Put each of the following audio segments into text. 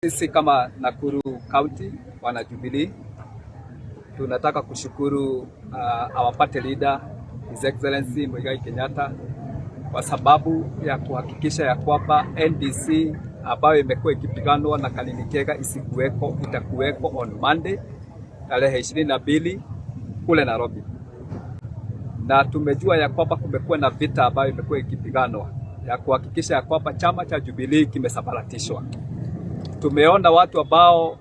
Sisi kama Nakuru County wana Jubilee tunataka kushukuru our party leader, His Excellency Muigai Kenyatta, kwa sababu ya kuhakikisha ya kwamba NDC ambayo imekuwa ikipiganwa na Kanini Kega isikuweko, itakuweko on Monday tarehe 22 kule Nairobi, na tumejua ya kwamba kumekuwa na vita ambayo imekuwa ikipiganwa ya kuhakikisha ya kwamba chama cha Jubilee kimesambaratishwa. Tumeona watu ambao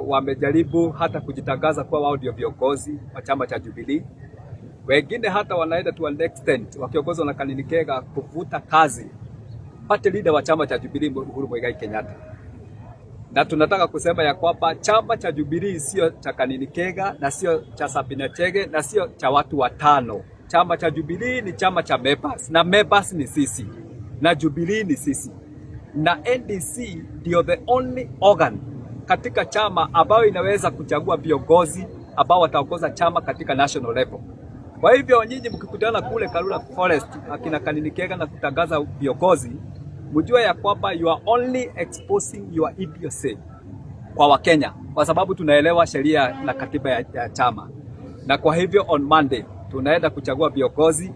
wamejaribu hata kujitangaza kuwa wao ndio viongozi wa chama cha Jubilee. Wengine hata wanaenda to an extent wakiongozwa na Kanini Kega kufuta kazi party leader wa chama cha Jubilee, Uhuru Muigai Kenyatta. Na tunataka kusema ya kwamba chama cha Jubilee sio cha Kanini Kega na sio cha Sabina Chege na sio cha watu watano. Chama cha Jubilee ni chama cha members, na members ni sisi na Jubilee ni sisi, na NDC ndio the only organ katika chama ambayo inaweza kuchagua viongozi ambao wataongoza chama katika national level. Kwa hivyo nyinyi mkikutana kule Karura Forest akina Kanini Kega na kutangaza viongozi, mjue ya kwamba you are only exposing your idiocy kwa Wakenya, kwa sababu tunaelewa sheria na katiba ya chama, na kwa hivyo on Monday tunaenda kuchagua viongozi.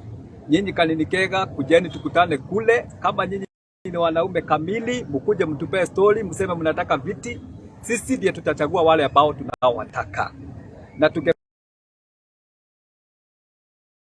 Nyinyi Kanini Kega, kujeni tukutane kule. Kama nyinyi ni wanaume kamili, mkuje mtupee story, mseme mnataka viti. Sisi ndiye tutachagua wale ambao tunaowataka na tunge